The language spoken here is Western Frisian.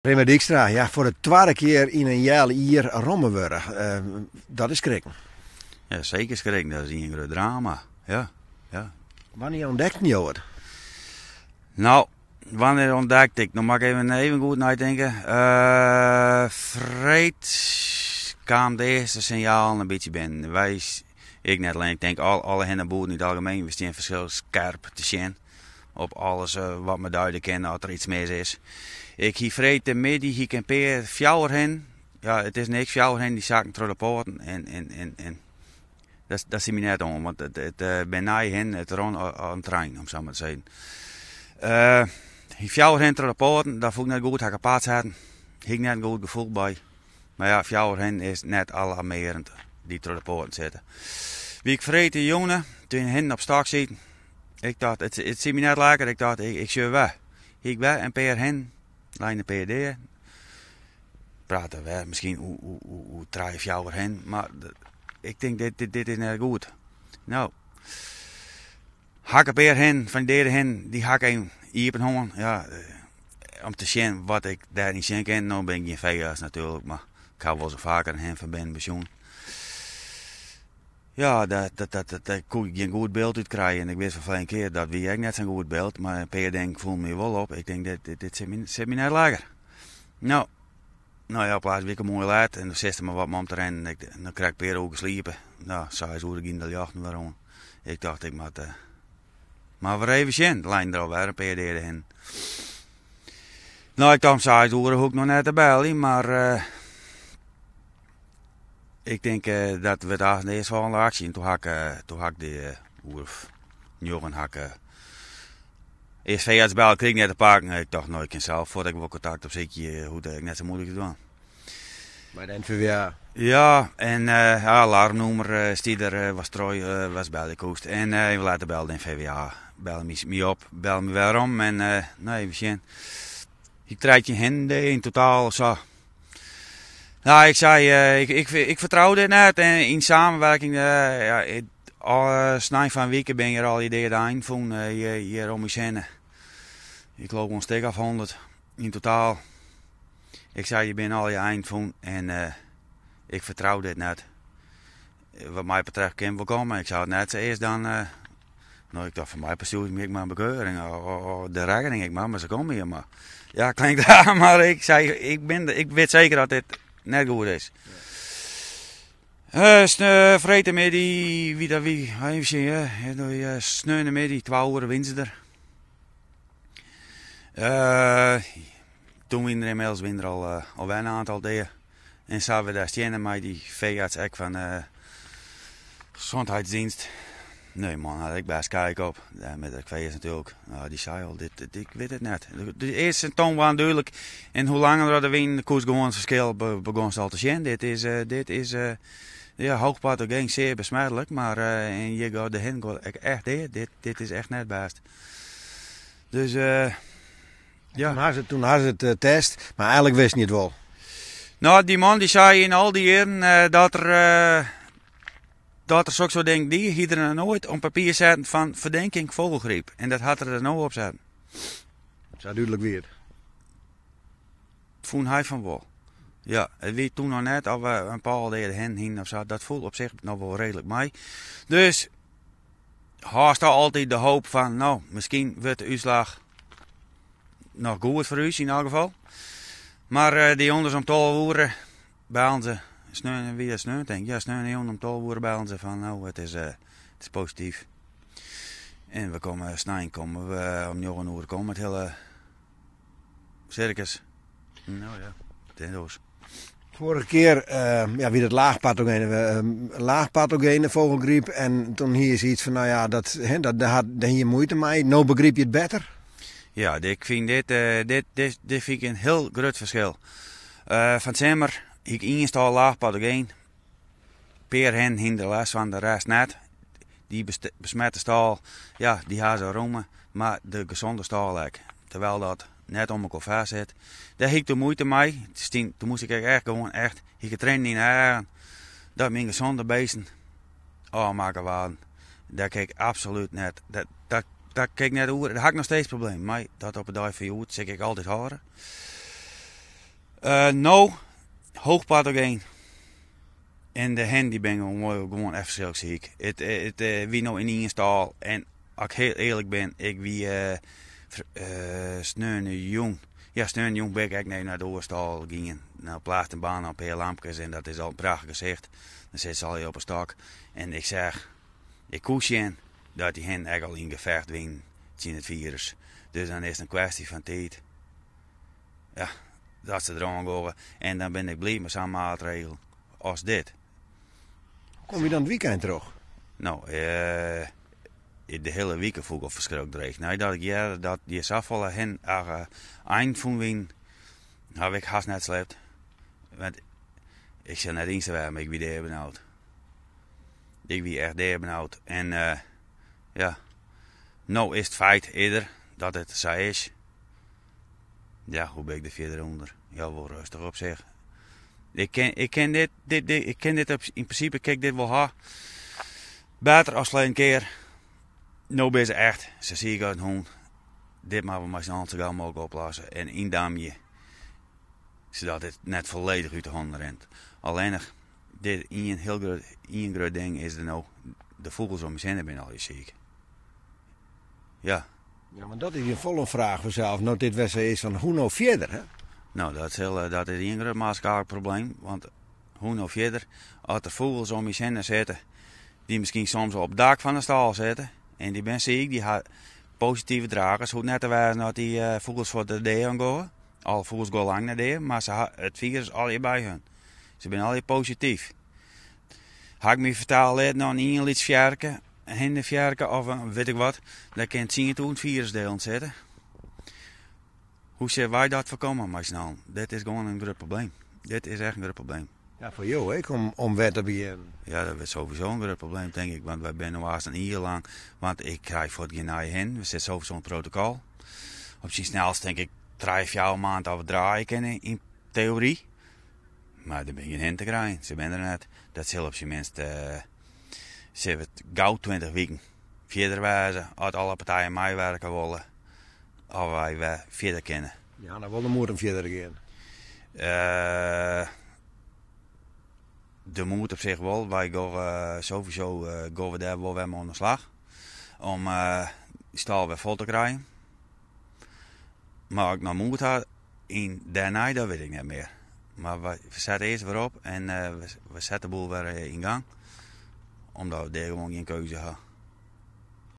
Rimmer Dijkstra, ja, foar de twadde kear yn in heal jier romme wurde. Dat is skrikken. Ja, seker skrikken. Dat is ien grut drama. Ja, ja. Wannear ûntdekten jo it? No, wannear ûntdekte ik? No moat ik even goed neitinke. Freed kaam de earste sinjalen in bytsje binnen. Wy, ik net allinne, ik tink alle hinneboeren yn it algemeen, we stean ferskriklik skerp te sjen. Op alles wat me duide kin as der iets mis is. Ik hie freedtemiddei hie ik in pear fjouwer hinnen. Ja, it is niks, fjouwer hinnen dy sakken troch de poaten en, en, en, en dat, dat sie my net oan, want it bin nije hinnen, it rûn as in trein, om sa mar te sizzen. Hie fjouwer hinnen troch de poaten, dat fûn ik net goed, ha ik apart setten. Hie ik net in goed gefoel by. Mar ja, fjouwer hinnen is net alarmearjend dy't troch de poaten sitte. Wie ik freedtejûn, toen hinnen op stok sieten, Ik tocht, it, it sie my net lekker. Ik tocht, ik, ik sjoch wer. Hie ik wer in pear hinnen, leine in pear dea. Prate wer miskien oer trije, fjouwer hinnen, mar ik tink, dit, dit, dit is net goed. No, ha ik in pear hinnen, fan dy deade hinnen, dy ha ik even iepen hân. Ja, om te sjen wat ik dêryn sjen kin. No bin ik gjin feearts natuerlik, mar ik ha wolris faker in hin fan binnen besjoen. Ja, dêr koe ik gjin goed byld út krije. En ik wist fan ferline kear, dat wie ek net sa'n goed byld. Mar in pear dingen foelen my wol op. Ik tink, dit, dit sit my net lekker. No, no ja, op laatst wie ik moai let en dan sitst der mar wat om te rennen. Ik, dan krij ik in pear oeren sliepen. No, 6 oere giene de ljochten wer oan. Ik tocht, ik moat mar wer even sjen. Der leine der alwer in pear deade hinnen. No, ik tocht om 6 oere hoech ik noch net te beljen, mar Ik tink dat wurdt aanst de earstfolgjende aksje. En toen ha ik, toen ha ik de oer of njoggen ha ik earst feearts belle, krige ik net te pakken. Ik tocht, no, ik kin sels fuort ek wol kontakt opsykje, hoecht ek net sa muoilik te dwaan. By de NVWA? Ja, en ja, alarmnûmer stie der, was troi, was belje koest. En even letter belde de NVWA, belle my op, belle my werom en no, even sjen. Ik 13 hinnen dea yn totaal of sa. Nou, ik sei, ik, ik, ik fertrou dit net. En yn samenwerking, ja, ik, snein fan wike bin hjir al deade einen fûn hjir, hjir om ús hinne. Ik loop in stik of 100 yn totaal. Ik sei, hjir binne al je einen fûn en ik fertrou dit net. Wat my betreft kin wol komme. Ik zou it net earst dan. No, ik tocht fan my stjoer my ek mar in bekeuring of de rekkening ek mar, mar se komme hjir mar. Ja, klinkt raar, mar ik sei, ik bin, ik wit seker dat dit net goed is. Uh, freedtemiddei, wie dat wie, even sjen, ja, sneonemiddei, 2 oere wiene se der. Uh, toen wiene der ynmiddels wiene der al, alwer in oantal dea. En sa we dêr steane mei dy feearts ek fan de gezondheidsdienst. Nee man, hat ek bêst kijk op. Ja, met de feearts natuerlik. Nou, dy sei al, dit, dit, ik wit it net. De earste symptomen waren dúdlik. En hoe langer dat der wiene, koest gewoan it ferskil begonst al te sjen. Dit is, dit is ja, hoogpathogeen, sear besmetlik. Mar en hjir gaat de hin gaat ek echt dea. Dit, dit is echt net bêst. Dus ja. Toen ha se it test, mar eigenlik wisten je it wol. No, dy man dy sei yn al dy jierren dat er sok soart dingen die, hie er noch noait op papier setten fan ferdenking vogelgriep. En dat hat er der no op setten. Sa dúdlik wie it. Fûn hy fan wol. Ja, it wie toen noch net of we in pear deade hinnen hienen of sa. Dat foel op sich noch wol reedlik mei. Dus hâldst altyd de hoop fan, no, miskien wurdt de útslach noch goed foar ús yn elk gefal. Mar dy jûns om 12 oere bellen se, sneon, wie dat sneon tink ik? Ja, sneon om 12 oere bellen se fan, no, it is posityf. En we komme, snein komme we om 9 oere komme it hiele sirkus. No ja, it is oars. Foarige kear ja, wie dat laachpathogene, laachpathogene vogelgriep. En toen hie se iets fan, no ja, dat, hè, dat, dêr hat, dêr hie je muoite mei. No begryp je it better? Ja, ik fyn dit, dit, dit, dit fyn ik in hiel grut ferskil. Fan 't simmer hie ik ien stâl laachpathogeen. Pear hinnen hiene der lêst fan, de rest net. Dy besmette stâl, ja, dy ha se romme, mar de gezonde stâl ek. Terwijl dat net om elkoar fêst sit. Dêr hie ik toen muoite mei. Toen moast ik echt gewoan echt, hie ik triennen yn de eagen dat myn gezonde beesten ôfmakke waarden. Dêr kin ik absolút net, dat, dat, dat kin ik net oer. Dêr ha ik noch steeds problemen mei. Dat op de dei fan hjoed sil ik altyd hâlde. No, hoogpathogeen. En de hen die ben gewoan echt ferskriklik siik. It wie no yn ien stâl en as ik hiel earlik bin, ik wie sneonejûn, ja sneonejûn bin ik ek nei de oare stâl gien. No plaatst in baan in pear lampkes en dat is al in prachtich gesicht. Dan sitte se allegear op 'e stok. En ik seach, ik koe sjen dat dy hinnen ek al yn gefecht wienen tsjin it firus. Dus dan is it in kwestje fan tiid. Ja, dat se deroan geane. En dan bin ik bliid mei sa'n maatregel as dit. Hoe kom je dan it wykein troch? No, de hiele wike fûn ik al ferskriklik dreech. Neidat ik hearde dat hjir safolle hin ein fûn wienen, haw ik hast net slept. Want ik sil net ynste wêze, mar ik wie deabenaud. Ik wie echt deabenaud. En ja, no is it feit is der dat it sa is. Ja, hoe bin ik der fierder ûnder? Ja, wol rêstich op sich. Ik kin, ik kin dit, dit, dit, ik kin dit op, yn prinsipe kin ik dit wol ha. Better as ferleden kear. No binne se echt, sa siik as in hûn. Dit moatte we mei s'n allen sa gau mooglik oplosse en yndamje, sadat dit net folledich út de hannen rint. Allinnich, dit ien hiel grut, ien grut ding is der no, de fûgels om ús hinne binne allegear siik. Ja. Ja, want dat is in folle fraach fansels, no't dit wer sa is, fan hoe no fierder, hè? No, dat sil, dat is ien grut maatskaplik probleem, want hoe no fierder as der fûgels om ús hinne sitte, dy't miskien soms op it dak fan de stâl sitte en dy binne siik, dy ha positive dragers, hoecht net te wêzen dat dy fûgels foar de dea oan gean. Alle fûgels gean lang net dea, mar se ha it firus allegear by hun. Se binne allegear posityf. Ha ik my fertelle litten, noch ien lyts fearke, in hinnefearke of in wit ik wat, dêr kin 10.000 firusdielen sitte. Hoe sille wy dat foarkomme mei s'n allen? Dit is gewoan in grut probleem. Dit is echt in grut probleem. Ja, foar jo ek, om wer te begjinnen. Ja, dat wurdt sowieso in grut probleem, tink ik. Want wy binne no hast in jier lang, want ik krij fuort gjin nije hinnen. We sitte sowieso yn it protokol. Op syn snelst tink ik trije, fjouwer maand dat we draaie kinne yn teory. Mar der binne gjin hinnen te krijen, se binne der net. Dat sil op syn minst sille we gau 20 wiken fierder wêze as alle partijen meiwerke wolle of wy wer fierder kinne. Ja, dan wol de moed om fierder te gean. De moed op sich wol. Wy gean sowieso gean we dêr wol wer mei oan de slach om de stâl wer fol te krijen. Mar as ik noch moed ha yn dêrnei, dat wit ik net mear. Mar wy sette earst wer op en we sette de boel wer yn gang, omdat we dêr gewoan gjin keuze ha.